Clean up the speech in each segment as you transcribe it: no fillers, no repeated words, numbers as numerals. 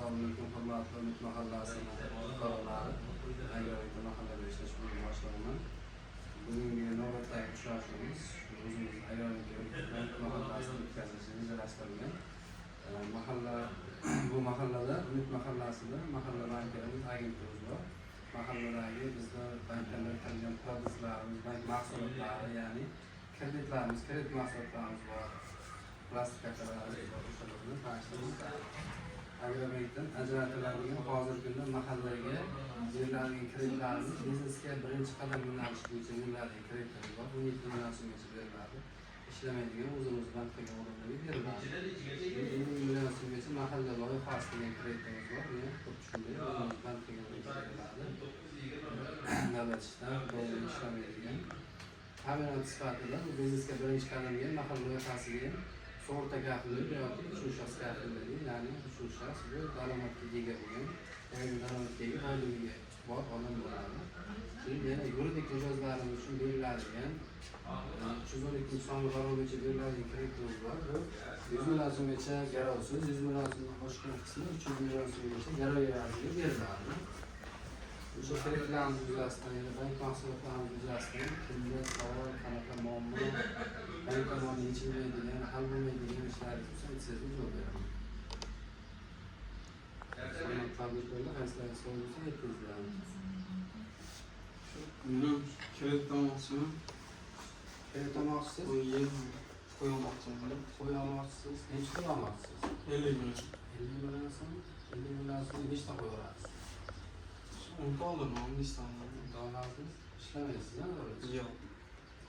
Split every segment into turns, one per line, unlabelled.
Assalomu alaykum, hurmatli Umid mahallasini fuqarolari. Agrobank mahallada ishlash bo'limi boshlig'iman. Bugungi navbatdagi uchrashuvimiz o'zimiz Agrobank mahallasida o'tkazilishi rejalashtirilgan. Mahalla bu mahallada, Umid mahallasida mahalla bankimiz, agentimiz bor. Mahalladagi bizda bankdan berkilgan produktlarimiz, bank mahsulotlari, ya'ni kreditlarimiz, kredit mahsulotlarimiz bor. Plastik kartalarimiz bor, o'shalar bilan tanishtiramiz. Agrobankdan ajratiladigan hozirgi kunda mahallaga beriladigan kreditlarimiz biznesga birinchi qadam yo'nalishi bo'yicha beriladigan kreditlar bor. 17 million so'mgacha beriladi. Ishlamaydigan, o'zini o'zi band qilgan odamlarga beriladi. 50 million so'mgacha mahalla loyihasi degan kreditimiz bor. Buni ham xuddi shunday o'zini o'zi band qilgan odamlarga beriladi. Davlat ishdan doimiy ishlamaydigan. Ta'minot sifatida bu biznesga birinchi qadamga, mahalla loyihasiga ham sug'urta kafilligi yoki uchinchi shaxs kafilligi, ya'ni uchinchi shaxs bu daromadga ega bo'lgan, doimiy daromadga ega, oyligiga bor odam bo'ladi. Keyin yana yuridik mijozlarimiz uchun beriladigan 312 sonli qaror bo'yicha beriladigan kreditimiz bor. Bu 100 million so'mgacha garovsiz, 100 million so'mdan oshgan qismi 300 million so'mgacha garov evaziga beriladi. O'sha kreditlarimiz yuzasidan, yana bank mahsulotlarimiz yuzasidan kimda savol, qanaqa muammo, bank tomonidan yechilmaydigan, hal bo'lmaydigan ishlaringiz bo'lsa, aytsangiz, javob beraman. Salom, qabul bo'ldi. Qaysilarga savol bo'lsa, aytingizlar.
Bilmiyorum, kredit almoqchiman.
Kredit olmoqchisiz?
Qo'yga qo'y olmoqchiman.
Qo'y olmoqchisiz? Necha qo'y olmoqchisiz?
50 million.
50 million so'm, 50 million so'm nechta qo'y olasiz?
10 ta oldim, 15 ta oldim.
10 ta olasiz. Ishlamaysiz, a, davlat?
Yo'q.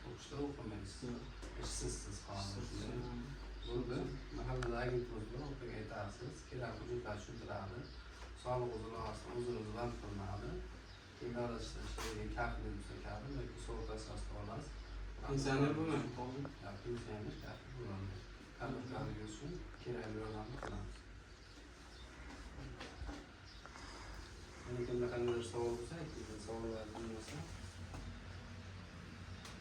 O'qishda o'qimaysiz.
Yo'q.
Ishsizsiz hozir, shunday. Bo'ldi. Mahallada agentimiz bor, o'rtaga aytasiz. Kerak hujjatlar tushuntiradi. Soliq uzilmasdan o'zini o'zi band qilinadi. Keyin davlat ishda ishlaydigan kafil bo'lsa kafil yoki sug'urta asosida olasiz.
Pensioner bo'lmayman hozir.
Ya, pensioner kafil bo'lolmaydi. Kartochkalingiz uchun kerakli yordamni qilamiz. Yana kimda qandaydir savol bo'lsa, aytinglar, savollar bo'lmasa.